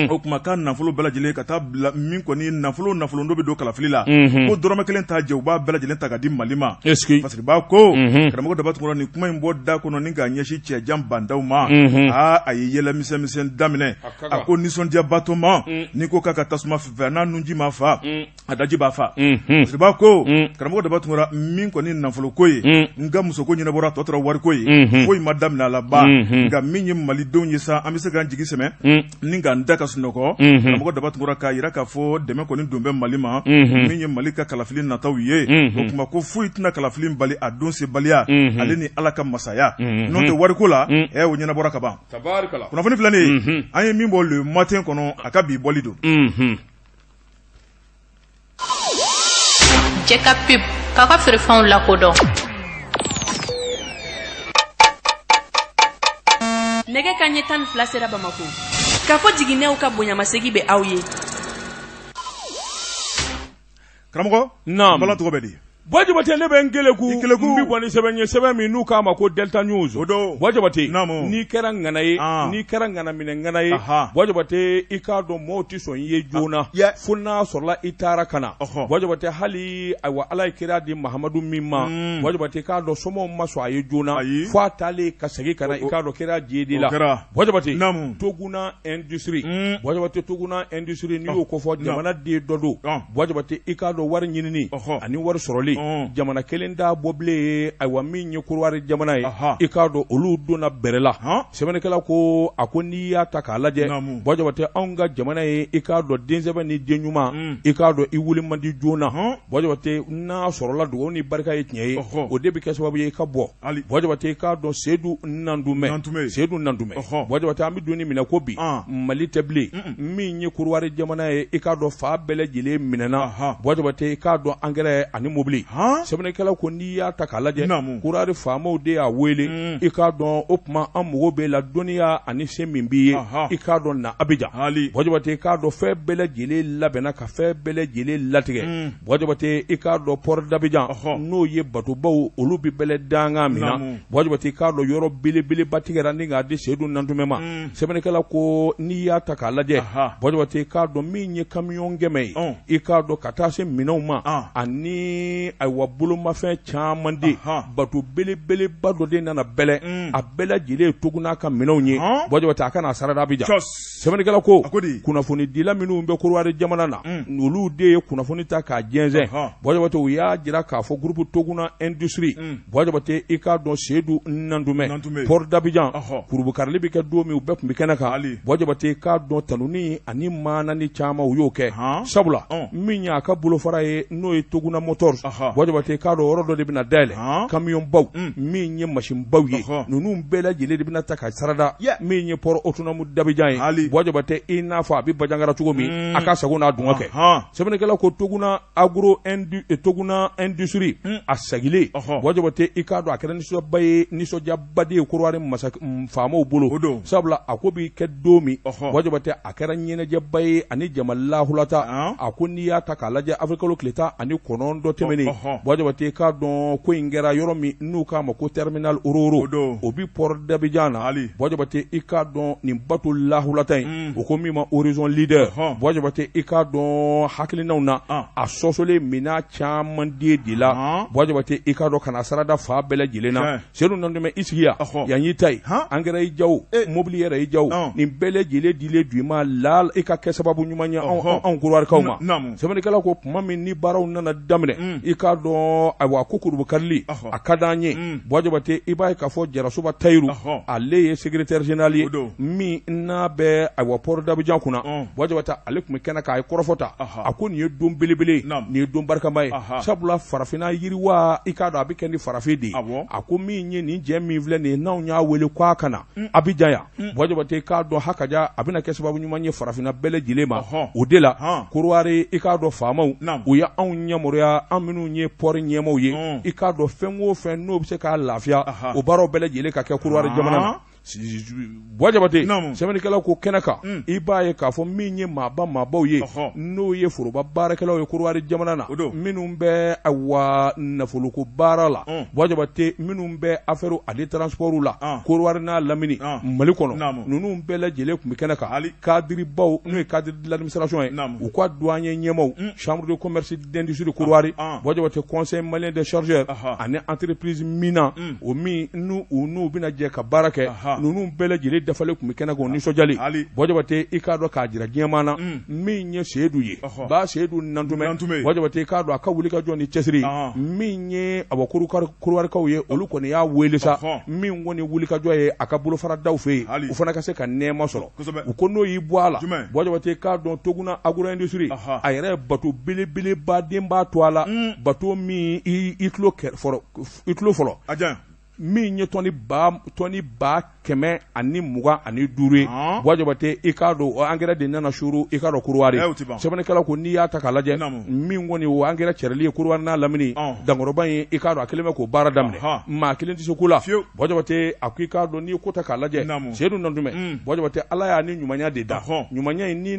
o tuma k'a nafolo bɛɛ lajɛlen ka taa bila min kɔni nafolo nafolo dɔ bɛ don kalafili la ko dɔrɔmɛ kelen t'a jɛ u b'a bɛɛ lajɛlen ta ka di Mali ma Fasiriba ko karamɔgɔ Daba Tunkara nin kuma in bɔ da kɔnɔ ni k'a ɲɛsin cɛjan Ba Ndaw ma aa a ye yɛlɛ misɛn daminɛ a ko nisɔndiyabatɔ ma n'i ko k'a ka tasuma fɛ n'a nunji ma fa a daji b'a fa Fasiriba ko karamɔgɔ Daba Tunkara min kɔni nafoloko ye n ka musoko ɲɛnabɔra tɔ tora wariko ye foyi ma daminɛ a la ba nka min ye malidenw ye sa an bɛ se k'an jigi sɛmɛ ni k'an da ka sunɔgɔ karamɔgɔ Daba Tunkara k'a jira k'a fɔ dɛmɛ kɔni don bɛ Mali ma min ye Mali ka kalafili nataw ye o tuma ko foyi tɛna kalafili bali a don sebaliya ale ni Ala ka masaya n'o tɛ wariko la o ɲɛnabɔra ka ban kunnafoni filɛ nin ye an ye min bɔ Le Matin kɔnɔ a ka bi bɔli don Jɛ ka pub k'aw ka feerefɛnw lakodɔn. Nɛgɛ kanɲɛ 12 sera Bamakɔ. Kafo jiginɛw ka bonyamasegin bɛ aw ye. Karamɔgɔ naamu bala tɔgɔ bɛ di Buwa Jabate ne bɛ n keleku I keleku. n bɛ bɔ ni sɛbɛn ye sɛbɛn min n'u k'a ma ko Delta News O don. Buwa Jabate Naamu. n'i kɛra ŋana ye Ah. n'i kɛra ŋana minɛ ŋana ye Aha. Buwa Jabate i k'a dɔn mɔɔw tɛ sɔn i ye joona Yeah. fo n'a sɔrɔla i taara ka na Ɔhɔ. Buwa Jabate hali ayiwa Ala ye kira di Mahamadu min ma Buwa Jabate i k'a dɔn somɔgɔw ma sɔn a ye joona Ayi. fo a taalen ka segin ka na i k'a dɔn kira jedi la O kɛra. Buwa Jabate Naamu. Toguna Industrie Buwa Jabate Toguna Industrie n'i y'o kofɔ jamana den dɔ don Ɔn. Buwa Jabate i k'a dɔn wari ɲinini Ɔhɔ. ani wari sɔrɔli kurunbonkarili jamana kelen t'a bɔ bilen ayiwa min ye Korowari jamana ye i k'a dɔn olu donna bɛrɛ la sɛbɛnnikɛla ko a ko n'i y'a ta k'a lajɛ Buwa Jabatɛ anw ka jamana ye i k'a dɔn densɛbɛ ni den ɲuman i k'a dɔn i wuli man di joona Buwa Jabatɛ n'a sɔrɔla dugawu ni barika ye tiɲɛ ye o de bɛ kɛ sababu ye i ka bɔ Buwa Jabatɛ i k'a dɔn Sedu Nantumɛ Sedu Nantumɛ Buwa Jabatɛ an bɛ don min na ko bi Mali tɛ bilen min ye Korowari jamana ye i k'a dɔn fan bɛɛ lajɛlen minɛna Buwa Jabatɛ i k'a dɔn angɛrɛ ani mobili sɛbɛnnikɛla ko n'i y'a ta k'a lajɛ Korowari faamaw de y'a wele i k'a dɔn o tuma an mago b'e la dɔnniya ani se min b'i ye i k'a dɔn na Abijan Buwa Jabatɛ i k'a dɔn fɛn bɛɛ lajɛlen labɛnna ka fɛn bɛɛ lajɛlen latigɛ Buwa Jabatɛ i k'a dɔn port d'Abidjan n'o ye batobaw olu bɛ bɛlɛ dankan min na Buwa Jabatɛ i k'a dɔn yɔrɔ belebeleba tigɛra ni k'a di Sedu Nantumɛ ma sɛbɛnnikɛla ko n'i y'a ta k'a lajɛ Buwa Jabatɛ i k'a dɔn min ye kamiyɔn 100 ye i k'a dɔn ka taa se minɛnw ma ani ayiwa bolomafɛn caman de bato belebeleba dɔ de nana bɛlɛ a bɛɛ lajɛlen ye Toguna ka minɛnw ye Buwa Jabatɛ a ka n'a sarada Abijan Sɛbɛnnikɛla ko kunnafonidila minnu bɛ Korowari jamana na olu de ye kunnafoni ta k'a jɛnsɛn Buwa Jabatɛ u y'a jira k'a fɔ groupe Toguna Industrie Buwa Jabatɛ i k'a dɔn Sedu Nantumɛ port d'Abidjan kurunbonkarili bɛ kɛ don min u bɛɛ tun bɛ kɛnɛ kan Buwa Jabatɛ i k'a dɔn tanuni ani maanani caman u y'o kɛ sabula min y'a ka bolofara ye n'o ye Toguna Motors Buwa Jabatɛ i k'a dɔn yɔrɔ dɔ de bɛna dayɛlɛ kamiyɔnbaw min ye masinbaw ye ninnu bɛɛ lajɛlen de bɛna ta ka sarada min ye port autonome d'Abidjan ye Buwa Jabatɛ i n'a fɔ a bɛ Bandiagara cogo min a ka sago n'a dungɔ kɛ sɛbɛnnikɛla ko Toguna agro Toguna Industrie a sagilen Buwa Jabatɛ i k'a dɔn a kɛra nisɔndiyaba ye nisɔndiyaba de ye Korowari masa faamaw bolo sabula a ko bɛ kɛ don min Buwa Jabatɛ a kɛra ɲɛnajɛba ye ani jama lahulata a ko n'i y'a ta k'a lajɛ avril kalo tile 19 tɛmɛnen Buwa Jabatɛ i k'a dɔn ko in kɛra yɔrɔ min n'u k'a ma ko terminal Ro-Ro o bi port d'Abidjan na Buwa Jabatɛ i k'a dɔn nin bato lahulata in u ko min ma Horizon Leader Buwa Jabatɛ i k'a dɔn hakilinaw na a sɔsɔlen minɛn caman de la Buwa Jabatɛ i k'a dɔn ka na sarada fan bɛɛ lajɛlen na Sedu Nantumɛ i sigi yan yan y'i ta ye angɛrɛ y'i jawo mobili yɛrɛ y'i jawo nin bɛɛ lajɛlen dilen don i ma la i ka kɛ sababu ɲuman ye anw Korowarikaw ma sɛbɛnnikɛla ko tuma min ni baaraw nana daminɛ i k'a dɔn ayiwa ko kurunbonkarili a ka di an ye Buwa Jabatɛ i b'a ye k'a fɔ Jarasoba Tayiru ale ye secrétaire général ye min n'a bɛ ayiwa port d'Abidjan kunna Buwa Jabatɛ ale tun bɛ kɛnɛ kan a ye kɔrɔfɔ ta a ko nin ye don belebele ye nin ye don barikama ye sabula farafinna yiriwa i k'a dɔn a bɛ kɛ ni farafin de ye a ko min ye nin jɛ min filɛ nin ye n'anw y'a wele ko a ka na Abijan yan Buwa Jabatɛ i k'a dɔn hakaja a bɛna kɛ sababu ɲuman ye farafinna bɛɛ lajɛlen ma o de la Korowari i k'a dɔn faamaw u ye anw yamaruya an minnu ye port ɲɛmaaw ye i k'a dɔn fɛn o fɛn n'o bɛ se k'a lafiya o baaraw bɛɛ lajɛlen ka kɛ Korowari jamana na Buwa Jabatɛ sɛbɛnnikɛla ko kɛnɛ kan i b'a ye k'a fɔ min ye maaba maabaw ye n'o ye foroba baarakɛlaw ye Korowari jamana na minnu bɛ awa nafoloko baara la Buwa Jabatɛ minnu bɛ affaires ani transport la Korowari n'a lamini Mali kɔnɔ ninnu bɛɛ lajɛlen tun bɛ kɛnɛ kan cadrebaw n'o ye cadre de l'administration ye u ka douanier ɲɛmaaw chambre de commerce d'industrie Korowari Buwa Jabatɛ conseil malien des chargeurs ani entreprise Mina o min n'u n'u bɛna jɛ ka baara kɛ ninnu bɛɛ lajɛlen dafalen tun bɛ kɛnɛ kan o nisɔndiyalen Buwa Jabatɛ i k'a dɔn k'a jira diɲɛmaa na min ye Seyidu ye ba Seyidu Nantumɛ Buwa Jabatɛ i k'a dɔn a ka wulikajɔ ni cɛsiri min ye awa Korowarikaw ye olu kɔni y'a wele sa min kɔni wulikajɔ ye a ka bolofaradaw fɛ yen u fana ka se ka nɛɛma sɔrɔ u ko n'o y'i bɔ a la Buwa Jabatɛ i k'a dɔn Toguna agro industrie a yɛrɛ ye bato belebeleba denba to a la bato min i tulo fɔlɔ min ye tɔni 125 ye Buwa Jabatɛ i k'a dɔn o angɛrɛ de nana suuru i k'a dɔn Korowari sɛbɛnnikɛla ko n'i y'a ta k'a lajɛ min kɔni o angɛrɛ cɛrili ye Korowari n'a lamini dankɔrɔba in i k'a dɔn a kɛlen bɛ k'o baara daminɛ maa kelen tɛ se ko la Buwa Jabatɛ a ko i k'a dɔn n'i ye ko ta k'a lajɛ Seyidu Nantumɛ Buwa Jabatɛ Ala y'a ni ɲumanya de da ɲumanya in n'i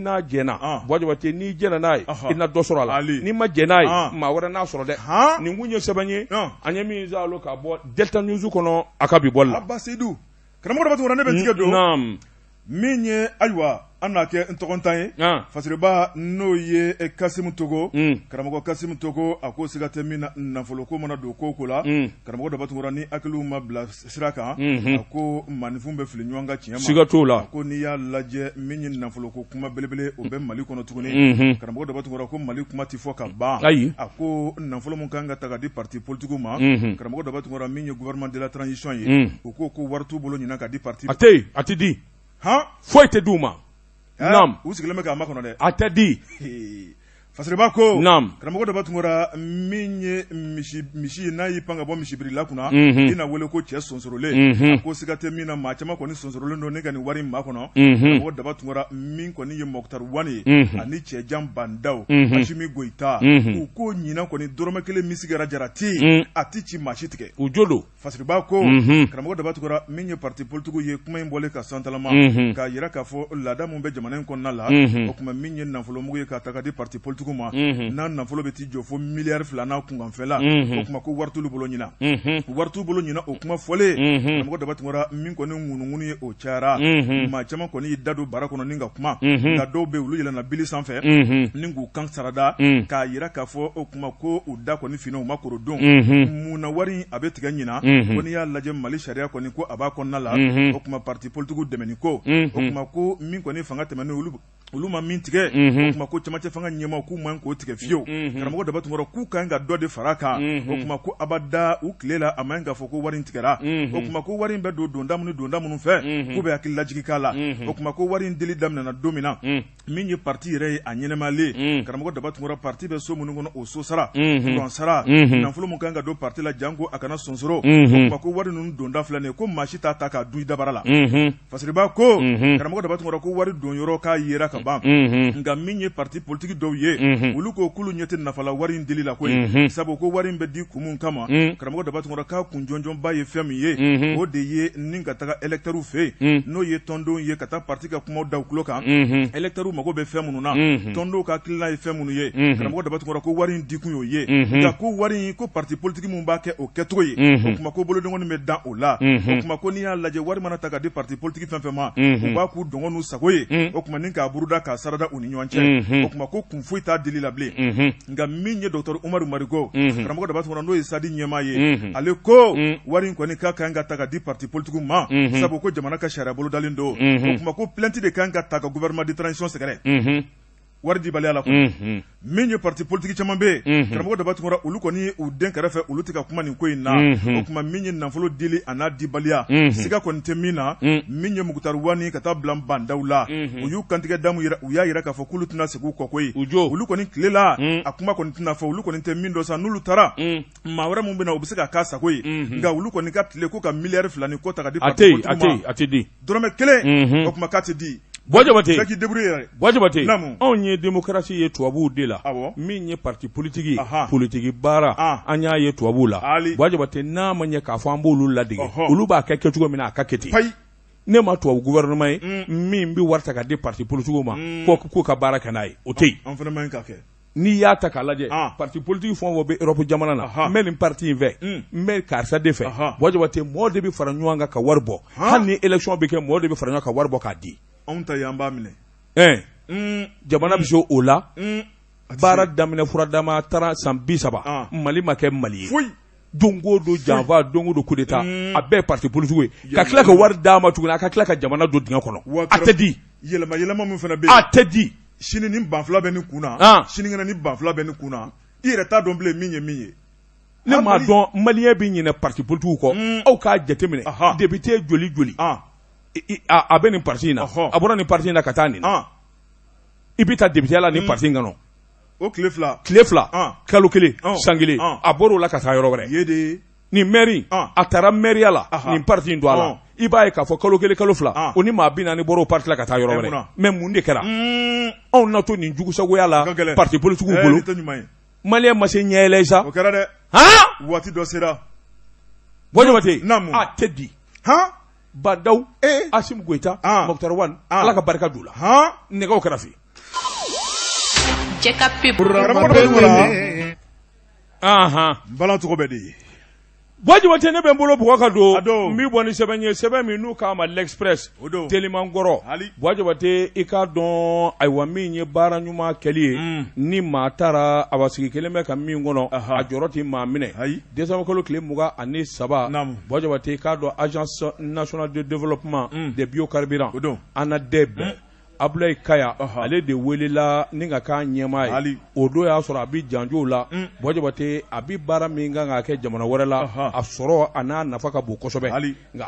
n'a jɛna Buwa Jabatɛ n'i jɛnna n'a ye i na dɔ sɔrɔ a la n'i ma jɛn n'a ye maa wɛrɛ n'a sɔrɔ dɛ nin kun ye sɛbɛn ye an ye min zalo ka bɔ Delta News kɔnɔ a ka bi bɔli la Aba Seyidu karamɔgɔ Daba Tunkara ne bɛ tigɛ don min ye ayiwa An n'a kɛ n tɔgɔntan ye fasiriba n'o ye Kasimu Togo karamɔgɔ Kasimu Togo a ko siga tɛ min na nafoloko mana don ko ko la karamɔgɔ Daba Tunkara ni hakiliw ma bila sira kan a ko maaninfin bɛ fili ɲɔgɔn ka tiɲɛ ma siga t'o la a ko n'i y'a lajɛ min ye nafoloko kuma belebele o bɛ Mali kɔnɔ tuguni karamɔgɔ Daba Tunkara ko Mali kuma tɛ fɔ ka ban ayi a ko nafolo min kan ka ta ka di parti politigiw ma karamɔgɔ Daba Tunkara min ye gouvernement de la transition ye u ko ko wari t'u bolo ɲinan ka di parti a tɛ yen a tɛ di hɔn foyi tɛ d'u ma naam u sigilen bɛ k'a makɔnɔ dɛ a tɛ di fasiriba ko naam karamɔgɔ Daba Tunkara min ye misi misi n'a y'i pan ka bɔ misibirila kunna i na wele ko cɛ sonsorolen a ko siga tɛ min na maa caman kɔni sonsorolen don ne ka nin wari in makɔnɔ karamɔgɔ Daba Tunkara min kɔni ye Moctar Ouane ye ani cɛjan Bah N'Daw Assimi Goïta u ko ɲinan kɔni dɔrɔmɛ kelen min sigira jara tɛ yen a tɛ ci maa si tigɛ u jo don Fasiriba ko karamɔgɔ Daba Tunkara min ye parti politique ye kuma in bɔlen ka santalama k'a jira k'a fɔ laada min bɛ jamana in kɔnɔna la o tuma min ye nafolomugu ye k'a ta ka di parti politique ma n'a nafolo bɛ t'i jɔ fo miliyari 2 n'a kunkanfɛla o tuma ko wari t'olu bolo ɲinan wari t'u bolo ɲinan o kuma fɔlen karamɔgɔ Daba Tunkara min kɔni ŋunuŋunu ye o cayara maa caman kɔni y'i da don bara kɔnɔ ni ka kuma nka dɔw bɛ olu yɛlɛnna bili sanfɛ ni k'u kan sarada k'a jira k'a fɔ o tuma ko u da kɔni finna u ma koro don mun na wari in a bɛ tigɛ ɲinan ko n'i y'a lajɛ Mali sariya kɔni ko a b'a kɔnɔna la o tuma parti politique dɛmɛni ko o tuma ko min kɔni fanga tɛmɛnen olu olu ma min tigɛ o tuma ko camancɛ fanga ɲɛmaaw k'u man k'o tigɛ fiyewu karamɔgɔ Daba Tunkara k'u kan ka dɔ de fara a kan o tuma ko abada u tile la a man k'a fɔ ko wari in tigɛra o tuma ko wari in bɛ don donda minnu donda minnu fɛ k'u bɛ hakililajigin k'a la o tuma ko wari in dili daminɛna don min na min ye parti yɛrɛ ye a ɲɛnɛmayalen karamɔgɔ Daba Tunkara parti bɛ so minnu kɔnɔ o so sara kuran sara nafolo min kan ka don parti la janko a kana sonsoro o tuma ko wari ninnu donda filɛ nin ye ko maa si t'a ta k'a dun i dabara la Fasiriba ko karamɔgɔ Daba Tunkara ko wari don yɔrɔ k'a yera ka ban nka min ye parti politique dɔw ye olu ko k'olu ɲɛ tɛ nafa la wari in dili la koyi sabu ko wari in bɛ di kun min kama karamɔgɔ Daba Tunkara k'a kun jɔnjɔnba ye fɛn min ye o de ye ni ka taga électeurs fɛ yen n'o ye tɔndenw ye ka taa parti ka kumaw da u tulo kan électeurs mago bɛ fɛn minnu na tɔndenw ka hakilina ye fɛn minnu ye karamɔgɔ Daba Tunkara ko wari in dikun y'o ye nka ko wari in ko parti politique min b'a kɛ o kɛcogo ye o tuma ko bolodenkɔni bɛ da o la o tuma ko n'i y'a lajɛ wari mana ta ka di parti politique fɛn fɛn ma u b'a k'u dɔngɔ n'u sago ye o tuma ni k'a buruda k'a sarada u ni ɲɔgɔn cɛ o tuma ko kun foyi t'a dili la bilen nka min ye docteur Umaru Mariko karamɔgɔ Daba Tunkara n'o ye SADI ɲɛmaa ye ale ko wari in kɔni ka kan ka ta ka di parti politique ma sabu ko jamana ka sariya bolodalen don o tuma ko plainte de kan ka ta ka gouvernement de transition sɛgɛrɛ wari dibaliya la min ye parti politique caman bɛ yen karamɔgɔ Daba Tunkara olu kɔni u den kɛrɛfɛ olu tɛ ka kuma nin ko in na o tuma min ye nafolo dili a n'a dibaliya siga kɔni tɛ min na min ye Moctar Ouane ka taa bila Bah N'Daw la u y'u kantigɛ damu u y'a jira k'a fɔ k'olu tɛna segin u kɔ koyi olu kɔni tile la a kuma kɔni tɛna fɔ olu kɔni tɛ min dɔn sa n'olu taara maa wɛrɛ min bɛ na u bɛ se ka k'a sago ye nka olu kɔni ka tile ko ka miliyari 2 ni kɔ ta ka di parti politique ma a tɛ di dɔrɔmɛ kelen o tuma k'a tɛ di Buwa Jabate bɛɛ k'i débrouiller yɛrɛ Buwa Jabate anw ye démocratie ye tubabuw de la min ye parti politique ye politique baara an y'a ye tubabuw la Buwa Jabate n'a ma ɲɛ k'a fɔ an b'olu ladege olu b'a kɛ kɛcogo min na a ka kɛ ten ne ma tubabu gouvernement ye min bɛ wari ta ka di parti politique ma k'u ka baara kɛ n'a ye o tɛ yen an fana man ka kɛ n'i y'a ta k'a lajɛ parti politique fɛn o fɛn bɛ Europe jamana na n bɛ nin parti in fɛ n bɛ karisa de fɛ Buwa Jabate mɔɔ de bɛ fara ɲɔgɔn kan ka wari bɔ hali ni élection bɛ kɛ mɔɔ de bɛ fara ɲɔgɔn kan ka wari bɔ k'a di anw ta an b'a minɛ jamana bɛ se o la baara daminɛ furadama taara san 30 Mali ma kɛ Mali ye foyi don o don janfa don o don coup d'État a bɛɛ ye parti politique ye ka tila ka wari d'a ma tuguni a ka tila ka jamana don dingɛ kɔnɔ a tɛ di yɛlɛma yɛlɛma min fana bɛ yen a tɛ di sini ni banfula bɛ nin kun na sinikɛnɛ ni banfula bɛ nin kun na i yɛrɛ t'a dɔn bilen min ye min ye ne m'a dɔn maliyɛn bɛ ɲinɛ parti politique kɔ aw k'a jateminɛ député joli joli a bɛ nin parti in na a bɔra nin parti in na ka taa nin na i bɛ taa député la nin parti in kɔnɔ o tile fila tile fila kalo kelen san kelen a bɔra o la ka taa yɔrɔ wɛrɛ nin maire a taara maire la nin parti in don a la i b'a ye k'a fɔ kalo kelen kalo fila o ni maa 40 bɔra o parti la ka taa yɔrɔ wɛrɛ mais mun de kɛra anw na to nin jugusagoya la parti politique bolo maliyɛn ma se ɲɛ sa o kɛra dɛ waati dɔ sera Buwa Jabate a tɛ di Bah N'Daw Assimi Goïta Moctar Ouane Ala ka barika don u la nɛgɛw kɛrɛfɛ Cɛ ka bala tɔgɔ bɛ de ye. Buwa Jabate ne bɛ n bolo bugɔ ka don n bɛ bɔ ni sɛbɛn ye sɛbɛn min n'u k'a ma L'Express telimankɔrɔ Buwa Jabate i k'a dɔn ayiwa min ye baara ɲuman kɛli ye ni maa taara a sigi kelen bɛ ka min kɔnɔ a jɔrɔ tɛ maa minɛ décembre kalo tile 23 Buwa Jabate i k'a dɔn Agence nationale de développement des biocarburants ANADEB Abulayi Kaya ale de welela ni ka k'a ɲɛmaa ye o don y'a sɔrɔ a bɛ janjow la Buwa Jabate a bɛ baara min kan ka kɛ jamana wɛrɛ la a sɔrɔ a n'a nafa ka bon kosɛbɛ nka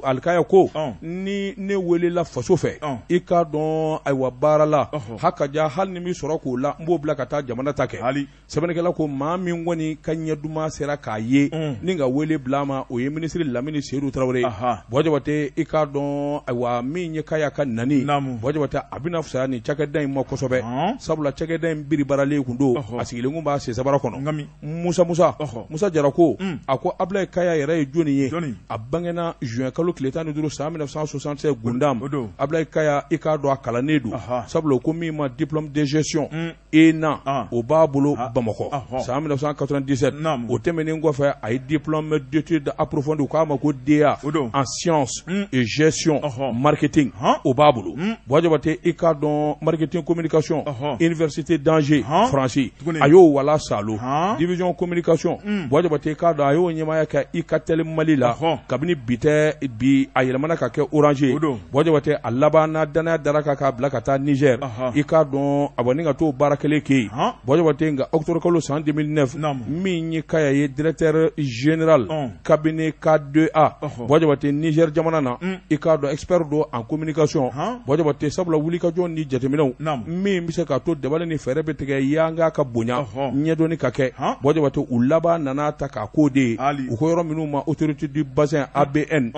Alikaya ko ni ne welela faso fɛ i k'a dɔn ayiwa baara la hakaja hali ni min sɔrɔ k'o la n b'o bila ka taa jamana ta kɛ Sɛbɛnnikɛla ko maa min kɔni ka ɲɛ duman sera k'a ye ni ka wele bila a ma o ye minisiri Lamini Seyidu Tarawele ye Buwa Jabate i k'a dɔn ayiwa min ye Kaya ka nani Buwa Jabate a bɛna fisaya nin cakɛda in ma kosɛbɛ sabula cakɛda in biribaralen tun don a sigilen tun b'a sensabara kɔnɔ Musa Musa Jara ko a ko Abulayi Kaya yɛrɛ ye jɔni ye a bangena juin kalo tile 15 san 1976 Gundam Abulayi Kaya i k'a dɔn a kalannen don sabula ko min ma diplôme de gestion ENA o b'a bolo Bamakɔ san 1997 o tɛmɛnen kɔfɛ a ye diplôme d'études approfondies u k'a ma ko DEA en sciences et gestion marketing o b'a bolo Buwa Jabate i k'a dɔn marketing communication université d'Angers Faransi a y'o wala salo division communication Buwa Jabate i k'a dɔn a y'o ɲɛmaaya kɛ Alcatel Mali la kabini bi tɛ bi a yɛlɛmana ka kɛ Orange ye Buwa Jabate a laban na dannaya dara kan k'a bila ka taa Niger i k'a dɔn a ni ka t'o baara kelen kɛ yen Buwa Jabate nka octobre kalo san 2009 min ye Kaya ye directeur général cabinet K2A Buwa Jabate Niger jamana na i k'a dɔn expert don en communication Buwa Jabate sabula wulikajɔ ni jateminɛw min bɛ se k'a to dabali ni fɛɛrɛ bɛ tigɛ yanga ka bonya ɲɛdɔnni ka kɛ Buwa Jabate u laban nana ta k'a k'o de ye u ko yɔrɔ minnu ma autorité du bassin ABN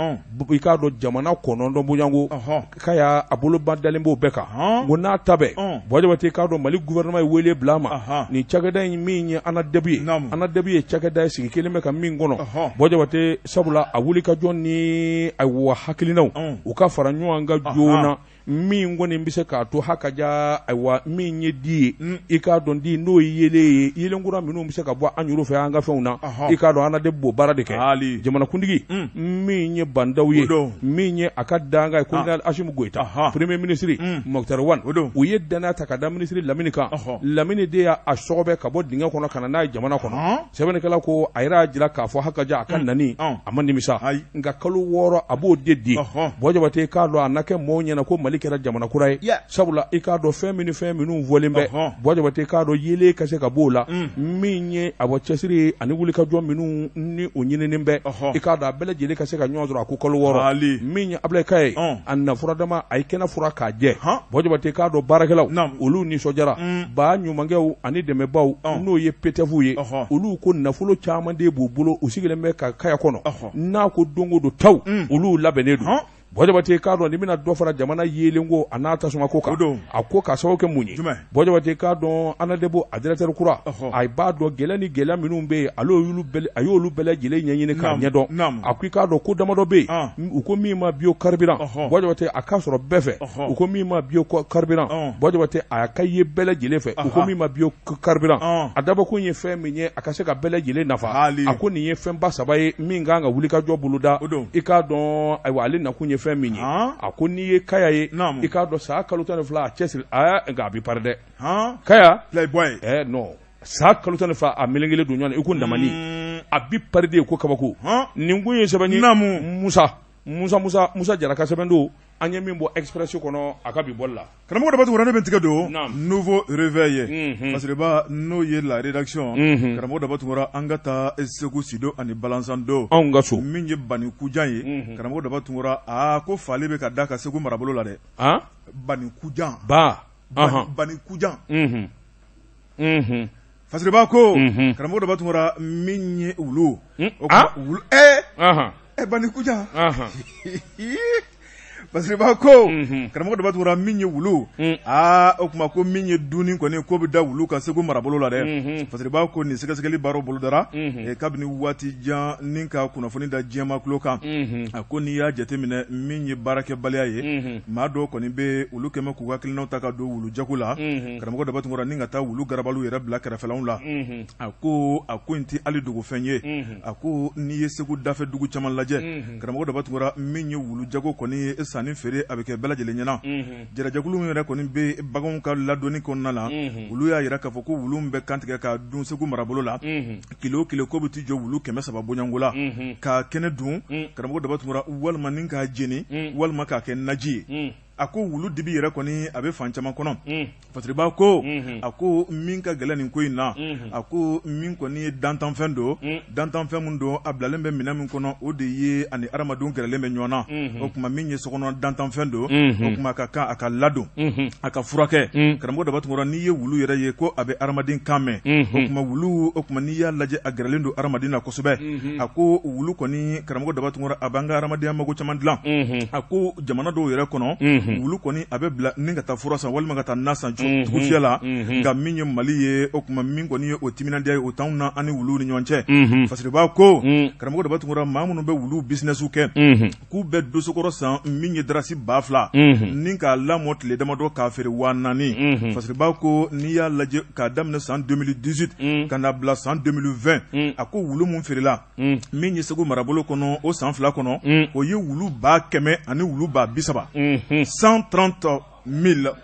i k'a dɔn jamana 9 bonyanko Kaya a bolo ba dalen b'o bɛɛ kan ko n'a ta bɛɛ Buwa Jabate i k'a dɔn Mali gouvernement ye wele bila a ma nin cakɛda in min ye ANADEB ye ANADEB ye cakɛda ye sigi kelen bɛ ka min kɔnɔ Buwa Jabate sabula a wulikajɔ ni ayiwa hakilinaw u ka fara ɲɔgɔn kan joona min kɔni bɛ se k'a to hakaja ayiwa min ye di ye i k'a dɔn di n'o ye yeelen ye yeelen kura minnu bɛ se ka bɔ an yɛrɛ fɛ an ka fɛnw na i k'a dɔn ANADEB b'o baara de kɛ jamanakuntigi min ye Ba Ndaw ye min ye a ka dankan ye colonel Asimi Goyita premier ministre Moctar Ouane u ye dannaya ta ka da minisiri Lamini kan Lamini de y'a sɔgɔbɛ ka bɔ dingɛ kɔnɔ ka na n'a ye jamana kɔnɔ Sɛbɛnnikɛla ko a yɛrɛ y'a jira k'a fɔ hakaja a ka nani a ma nimisa nka kalo 6 a b'o de di Buwa Jabate i k'a dɔn a na kɛ mɔgɔw ɲɛna ko Mali kɛra jamana kura ye sabula i k'a dɔn fɛn min ni fɛn minnu fɔlen bɛ Buwa Jabate i k'a dɔn yeelen ka se ka b'o la min ye a bɔ cɛsiri ani wulikajɔ minnu ni o ɲininen bɛ i k'a dɔn a bɛɛ lajɛlen ka se ka ɲɔgɔn sɔrɔ a ko kalo 6 min ye Abulayi Kaya ye a na furadama a ye kɛnɛ furan k'a jɛ Buwa Jabate i k'a dɔn baarakɛlaw olu nisɔndiyara ba ɲumankɛw ani dɛmɛbaw n'o ye PTF ye olu ko nafolo caman de b'u bolo u sigilen bɛ ka Kaya kɔnɔ n'a ko don o don taw olu labɛnnen don Buwa Jabate i k'a dɔn nin bɛna dɔ fara jamana yeelenko a n'a tasumako kan a ko k'a sababu kɛ mun ye Buwa Jabate i k'a dɔn ANADEB a directeur kura a b'a dɔn gɛlɛya ni gɛlɛya minnu bɛ yen a y'olu bɛɛ lajɛlen ɲɛɲini k'a ɲɛdɔn a ko i k'a dɔn ko damadɔ bɛ yen u ko min ma biocarburant Buwa Jabate a k'a sɔrɔ bɛɛ fɛ u ko min ma biocarburant Buwa Jabate a ka ye bɛɛ lajɛlen fɛ u ko min ma biocarburant a dabɔkun ye fɛn min ye a ka se ka bɛɛ lajɛlen nafa a ko nin ye fɛnba saba ye min kan ka wulikajɔ boloda i k'a dɔn ayiwa ale nakun ye fɛn min ye a ko n'i ye Kaya ye i k'a dɔn san kalo 12 a cɛsiri nka a bɛ pari dɛ Kaya non san kalo 12 a melekelen don ɲɔgɔn na i ko namani a bɛ pari de ko kabako nin kun ye sɛbɛn ye Musa Musa Musa Musa Jara ka sɛbɛn don an ye min bɔ Express kɔnɔ a ka bi bɔli la. Karamɔgɔ Daba Tunkara ne bɛ n tigɛ don Nouveau Réveil ye Fasiriba n'o ye la rédaction karamɔgɔ Daba Tunkara an ka taa Segu Sido ani Balansando anw ka so min ye Banikujan ye karamɔgɔ Daba Tunkara aa ko faali bɛ ka da ka Segu marabolo la dɛ Banikujan ba Banikujan Fasiriba ko karamɔgɔ Daba Tunkara min ye wulu o wulu Banikujan Fasiriba ko karamɔgɔ Daba Tunkara min ye wulu aa o tuma ko min ye dunni kɔni ko bɛ da wulu kan Segu marabolo la dɛ Fasiriba ko nin sɛgɛsɛgɛli baaraw bolodara kabini waati jan ni ka kunnafoni da diɲɛmaa tulo kan a ko n'i y'a jateminɛ min ye baarakɛbaliya ye maa dɔw kɔni bɛ olu kɛmɛ k'u hakilinaw ta ka don wulu jago la karamɔgɔ Daba Tunkara ni ka taa wulu garabaliw yɛrɛ bila kɛrɛfɛlaw la a ko a ko in tɛ hali dogofɛn ye a ko n'i ye Segu dafɛ dugu caman lajɛ karamɔgɔ Daba Tunkara min ye wulu jago kɔni ye sanni feere a bɛ kɛ bɛɛ lajɛlen ɲɛna jɛrɛjɛkulu min yɛrɛ kɔni bɛ baganw ka ladonni kɔnɔna la olu y'a jira k'a fɔ ko wulu bɛ kantigɛ ka dun Segu marabolo la tile o tile ko bɛ t'i jɔ wulu 300 bɔɲɔgɔnko la k'a kɛnɛ dun karamɔgɔ Daba Tunkara walima ni k'a jeni walima k'a kɛ naji ye a ko wulu dibi yɛrɛ kɔni a bɛ fan caman kɔnɔ Fasiriba ko a ko min ka gɛlɛn nin ko in na a ko min kɔni ye dantanfɛn don dantanfɛn min don a bilalen bɛ minɛn min kɔnɔ o de ye ani hadamadenw gɛrɛlen bɛ ɲɔgɔn na o tuma min ye sokɔnɔ dantanfɛn don o tuma ka kan a ka ladon a ka furakɛ karamɔgɔ Daba Tunkara n'i ye wulu yɛrɛ ye ko a bɛ hadamaden kan mɛn o tuma wulu o tuma n'i y'a lajɛ a gɛrɛlen don hadamaden na kosɛbɛ a ko wulu kɔni karamɔgɔ Daba Tunkara a b'an ka hadamadenya mago caman dilan a ko jamana dɔw yɛrɛ kɔnɔ wulu kɔni a bɛ bila ni ka taa fura san walima ka taa na san tugufiyɛ la nka min ye Mali ye o tuma min kɔni ye o timinandiya ye o t'anw na an ni wulu ni ɲɔgɔn cɛ Fasiriba ko karamɔgɔ Daba Tunkara maa minnu bɛ wulu business kɛ k'u bɛ dosokɔrɔ san min ye darasi 2000 ni k'a lamɔ tile damadɔ k'a feere 4000 Fasiriba ko n'i y'a lajɛ k'a daminɛ san 2018 ka na bila san 2020 a ko wulu min feerela min ye Segu marabolo kɔnɔ o san fila kɔnɔ o ye wulu 100 000 ani wulu 30 000 130 000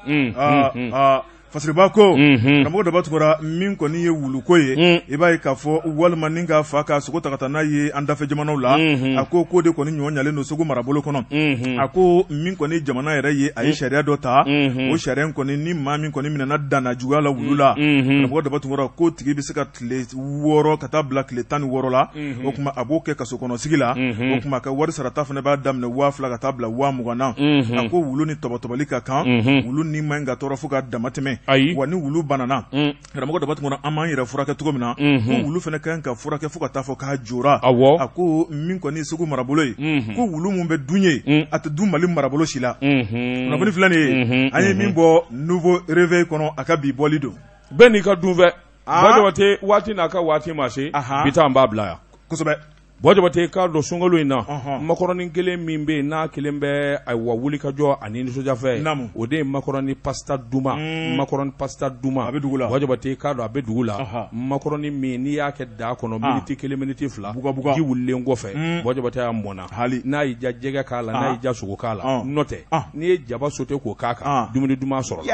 aa Fasiriba ko karamɔgɔ Daba Tunkara min kɔni ye wuluko ye i b'a ye k'a fɔ walima ni k'a fa ka sogo ta ka taa n'a ye an dafɛ jamanaw la a ko k'o de kɔni ɲɔ ɲalen don Segu marabolo kɔnɔ a ko min kɔni jamana yɛrɛ ye a ye sariya dɔ ta o sariya in kɔni ni maa min kɔni minɛna danna juguya la wulu la karamɔgɔ Daba Tunkara k'o tigi bɛ se ka tile 6 ka taa bila tile 16 la o tuma a b'o kɛ kaso kɔnɔ sigi la o tuma a ka wari sarata fana b'a daminɛ 2000 ka taa bila 20,000 na a ko wulu ni tɔbɔtɔbɔli ka kan wulu ni man ɲi ka tɔɔrɔ fo ka damatɛmɛ ayi wa ni wulu banana karamɔgɔ Daba Tunkara an b'an yɛrɛ furakɛ cogo min na ko wulu fana ka kan ka furakɛ fo ka taa fɔ k'a jora awɔ a ko min kɔni Segu marabolo ye ko wulu min bɛ dun ye a tɛ dun Mali marabolo si la kunnafoni filɛ nin ye an ye min bɔ Nouveau Réveil kɔnɔ a ka bi bɔli don bɛɛ n'i ka dunfɛn Buwa Jabate waati n'a ka waati ma se bi ta an b'a bila yan kosɛbɛ Buwa Jabate k'a dɔn sunkalo in na makɔrɔni kelen min bɛ yen n'a kelen bɛ ayiwa wulikajɔ ani nisɔndiyafɛn o de ye makɔrɔni pasta duman makɔrɔni pasta duman a bɛ dugu la Buwa Jabate k'a dɔn a bɛ dugu la makɔrɔni min n'i y'a kɛ daa kɔnɔ miniti kelen miniti fila ji wulilen kɔfɛ Buwa Jabate a mɔnna hali n'a y'i diya jɛgɛ k'a la n'a y'i diya sogo k'a la n'o tɛ n'i ye jaba sauté k'o k'a kan dumuni duman sɔrɔ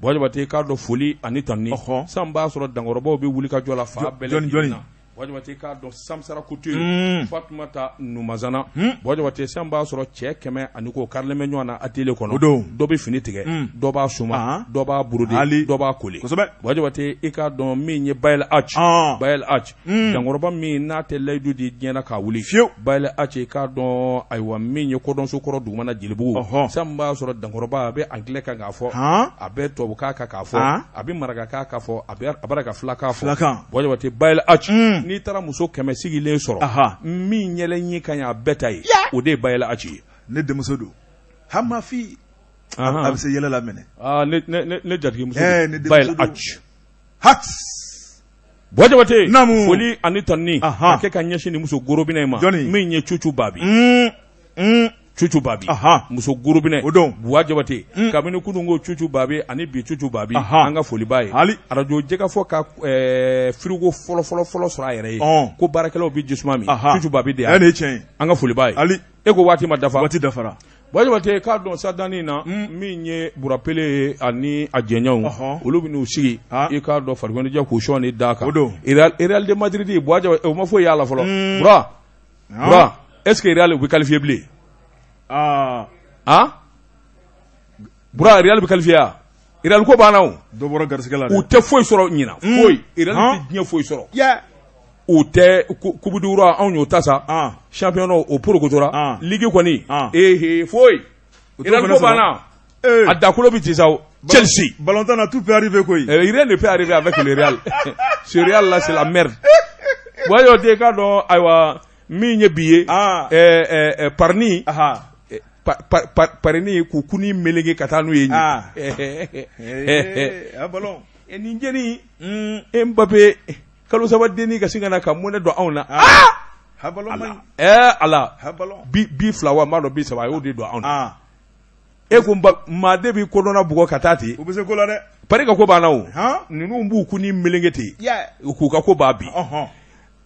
Buwa Jabate k'a dɔn foli ani tanuni san b'a sɔrɔ dankɔrɔbaw bɛ wuli ka jɔ la fan bɛɛ lajɛlen na Buwa Jabate k'a dɔn Samsara Couture Fatumata Numazana Buwa Jabate san b'a sɔrɔ cɛ 100 ani kɔ karilen bɛ ɲɔgɔn na atelier kɔnɔ dɔ bɛ fini tigɛ dɔ b'a suma dɔ b'a broder dɔ b'a coller Buwa Jabate i k'a dɔn min ye Bayel H Bayel H dankɔrɔba min n'a tɛ layidu di diɲɛ na k'a wuli fiyewu Bayel H i k'a dɔn ayiwa min ye kɔdɔnso kɔrɔ dugumana Jelibugu san b'a sɔrɔ dankɔrɔba a bɛ anglais kan k'a fɔ a bɛ tubabukan kan k'a fɔ a bɛ marakakan k'a fɔ a bɛ a ka fulakan fɔ Buwa Jabate Bayel H n'i taara muso 100 sigilen sɔrɔ min yɛlɛ ɲɛ ka ɲi a bɛɛ ta ye o de ye Bayel H ye ne denmuso don hamafi a bɛ se yɛlɛ la minɛ ne jatigimuso Bayel H H Buwa Jabate naamu foli ani tanuni ka kɛ ka ɲɛsin nin muso gorobinɛ ma min ye Cucu Babi Cucu Babi muso gorobinɛ o don Buwa Jabate kabini kunun ko Cucu Babi ani bi Cucu Babi an ka foli b'a ye hali arajo jɛkafɔ ka frigo fɔlɔ fɔlɔ fɔlɔ sɔrɔ a yɛrɛ ye ko baarakɛlaw bɛ jisuma min Cucu Babi de y'a ye tiɲɛ ye an ka foli b'a ye hali e ko waati ma dafa waati dafara Buwa Jabate k'a dɔn sadanni na min ye Burapele ye ani a jɛɲɔgɔnw olu bɛ n'u sigi i k'a dɔn farikoloɲɛnajɛ k'u sɔɔni da kan Real de Madrid Buwa Jabate o ma foyi y'a la fɔlɔ Bura Bura est-ce que Real u bɛ qualifier bilen ah Bura Real bɛ qualifier wa Real ko banna o dɔ bɔra garisɛgɛ la u tɛ foyi sɔrɔ ɲinan foyi Real tɛ diɲɛ foyi sɔrɔ u tɛ coupe du roi anw y'o ta sa championnat o porokotora ligue kɔni ehe foyi Real ko banna a dakolo bɛ ci sa Chelsea ballontan na tout peut arriver koyi rien ne peut arriver avec le Real ce Real là c'est la merde Buwa Jabate k'a dɔn ayiwa min ye bi ye parni Parini k'u kunni meleke ka taa n'u ye nin jeni Mbappé kalo saba dennin ka sin ka na ka mɔnɛ don anw na ala bi fila wa n b'a dɔn bi saba a y'o de don anw na e ko maa de b'i kodɔnna bugɔ ka taa ten u bɛ se ko la dɛ Paris ka ko banna o ninnu b'u kunni meleke ten k'u ka ko ban bi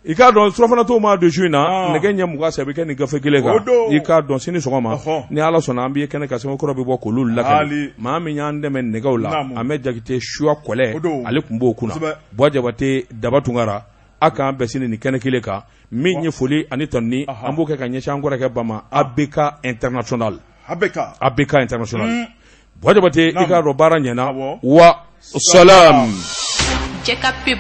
i k'a dɔn surɔfana maa don su in na nɛgɛ ɲɛ 20 saba bɛ kɛ nin gafe kelen kan i k'a dɔn sini sɔgɔma ni ala sɔnna an b'i kɛnɛ kan sɛbɛnkɔrɔ bɛ bɔ k'olu lakali maa min y'an dɛmɛ nɛgɛw la Ahmed Jakite suwa kɔlɛ ale tun b'o kunna Buwa Jabate Daba Tunkara a k'an bɛn sini nin kɛnɛ kelen kan min ye foli ani tanuni an b'o kɛ ka ɲɛsin an kɔrɔkɛ ba ma ABK international ABK international Buwa Jabate i k'a dɔn baara ɲɛna wa salam Cɛ ka pub.